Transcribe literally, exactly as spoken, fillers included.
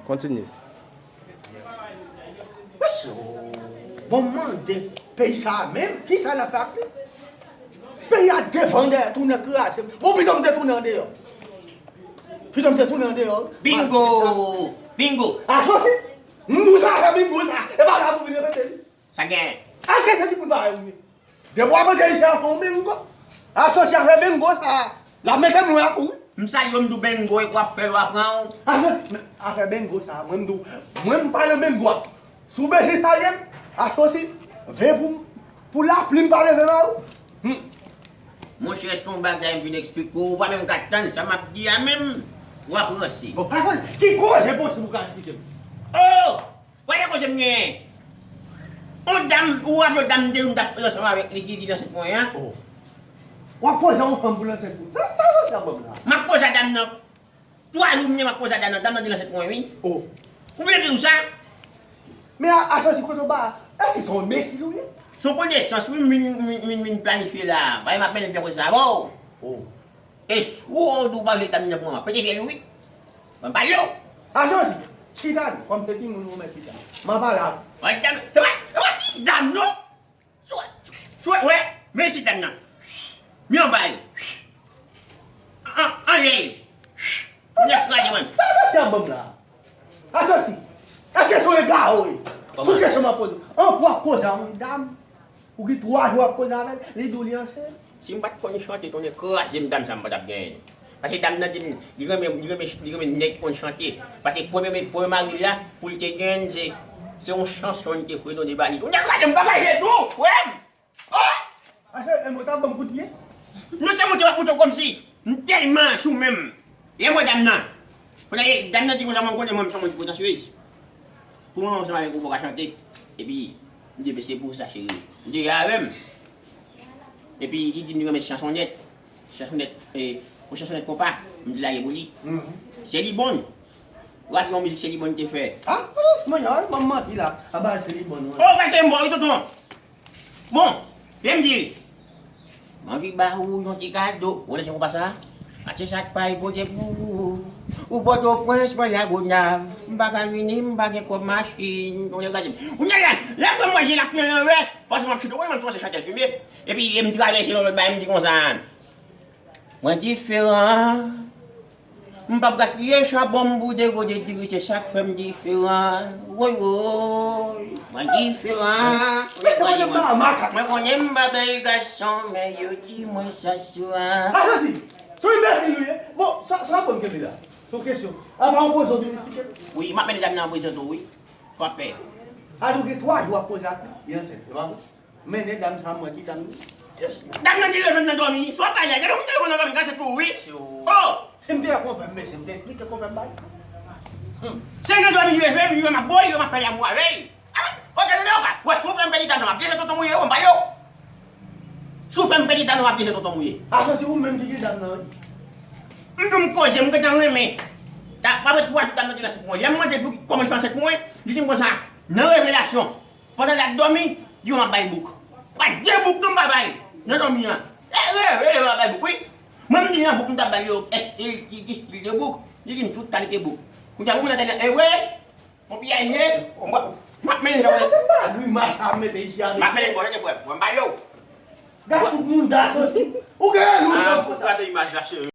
Kontinye. Mesye, bon, m mande, peyi sa a menm, kisa n ap fè ak li? Peyi a devan dèyè, tounen kraze. Bon, pito m te tounen andeyò. Pito m te tounen andeyò. Bingo! Bingo! Asosi! M di w sa fè bingo sa. E pa la pou vin repete li. Sa gen. Èske se ti moun parèy ou ye? Depi w ap antre isit a fè yon bengo. Asosi, afè bengo sa a, l ap mete mwen ak ou wi. M salye w, m di w bengo, e w ap fè l, w ap pran w. Asosi, men afè bengo sa a, mwen m di w, mwen m pa nan bengo a. Si w bezwen salye m, asosi, vin pou, pou lapli m pa leve nan ou. Hmm. Monchè, se yon bagay m vin eksplike w, ou pa menm ka tann sa m ap di a menm, w ap ranse. Bon, asosi, ki koze posib ou ka eksplike m? Oh! Gade koze m genyen. Yon dam, ou raple dam de, m t ap ansanm avèk li ki, ki ansent mwen an? Oh. W ap koze a yon fanm pou l ansent ou. Sa, sa, sa, sa, banm la. M ap koze a dam nan. Twa jou m gen, m ap koze a dam nan. Dam nan di l ansent mwen, wi. Oh. Ou bliye m di w sa? Men a, a Jezi kote w ba, èske se yon enbesil ou ye? Se yon konesans, wi, m vin, m vin, m vin, m vin planifye la. Bagay m ap mennen fè koze sa avè w. Oh. E si w di w pa vle dam nan pou mwen, pete fyèl ou wi. Mwen pale w. A Jezi, chita non, kòm se timoun ou mèt chita. Mwen pale ak ou. Mwen dam, se pa, se pa ti dam non. Sou, sou, wè, men si dam nan. Men yon bay. An, anlè. Nèk kraze mwen. Sa, sa, sa, sa, banm la. Asanti, èske se yon egare ou ye? Kòman? Sou kesyon m ap poze w. An, pou w ap koze a yon dam, ou gen twa jou w ap koze avè l, li di w li ansent. Si m pa t konn chante, tonnè kraze m, dam sa m pa t ap genyen l. Paske dam nan di m, li renmen, li renmen, li renmen nèg ki konn chante. Paske premye, premye mari l la, pou l te genyen l, se, se yon chanson li te fredone ba li. Tonnè kraze m, bagay e dou, frè m! Oh! Ase, e mwen ta ban m kout pye? Non, se moute w ap moute w kòmsi m tèlman sou men m. E mwen dam nan. Kounye a, dam nan di konsa, mwen konnen mwen, m se yon moun ki pretansyez. Pou mwen, ansanm avèk ou, ou ka chante. Epi, m di, "Ebyen, se pou sa, cheri." M di, "Avè m." Epi, li di m li renmen chansonèt. Chansonèt, e, yon chansonèt konpa. M di, "Lage pou li." Mhm. Se li bon. Rate yon mizik se li bon te fè. Ah, ah, mwen, ah, mwen manti la. Aba se li bon, non. Oh, pase m bò, wi, tonton. Bon, e m di, m anvi ba ou yon ti kado. Ou konnen se konpa sa? Matche sa k pay pote pou ou. Ou Pòtoprens, mwen Lagonav. M pa ka vini, m pa gen kòb machin. Ou konnen gade m. Ou konnen la, lè m wè mwen je l ap plen anlè. Fòseman m ap chante, ou konnen mwen se chantè fime. Epi, e m travèse yon lòt bagay, m di konsa. Mwen diferan. M p ap gaspiye chabon m pou de gode diri, se sa k fè m diferan. Woy, woy. Mwen diferan. Mwen konnen m pa, mwen konnen m pa bèl gason, men yo di mwen sa swa. Asanti, se yon enbesil ou ye. Bon, sa, sa bon kenbe la. Se yon kesyon. Apa w poze w vin eksplike m? Wi, m ap mennen dam nan prezante w, wi. Sa w ap fè? Alò, gen twa jou w ap koze ak li, li ansent, se pa vre? Mennen dam sa mwen ki dam nan. Dam nan di leve m nan dòmi. Swa bay la. Depi m te leve nan dòmi, sa se pou ou wi. Oh! Si m te yon konpè m, mesye, m te eksplike konpè m bagay sa. Hmm. Se nan dòmi li leve m, li wè m ap bo, li wè m ap fè lanmou avè l. Ah, ok, tande, ok. Wè, si w fè m pèdi dam nan, m ap dese tonton mouye, w m pale w. Si w fè m pèdi dam nan, m ap dese tonton mouye. Asanti, ou menm ki gen dam nan, wi. M di w m koze, m gentan renmen. Da, pa mwen twa jou dam nan te nan sou mwen. Lè m mande pou ki kòman l fè ansent mwen, li di m konsa, nan revelasyon. Pandan l ap dòmi, di w m ap bay bouk. Pa de bouk non m pa bay nan dòmi an. E, e, e, e, m ap bay bouk, wi. Mwen, m di nan bouk m t ap bay yo, èske ki, ki estil de bouk? Li di m tout kalite bouk. Kounye a, pou mwen nan tèlè, e vre? Yon piyay m ye, m ap, m ap mennen l. Sa te pa grimas ap mete isi a. M ap mennen l bò, tande frè m, mwen m bay yo. Gad fout moun da soti. Ou gen rezon. Ah, pou gade imaj la, cheri.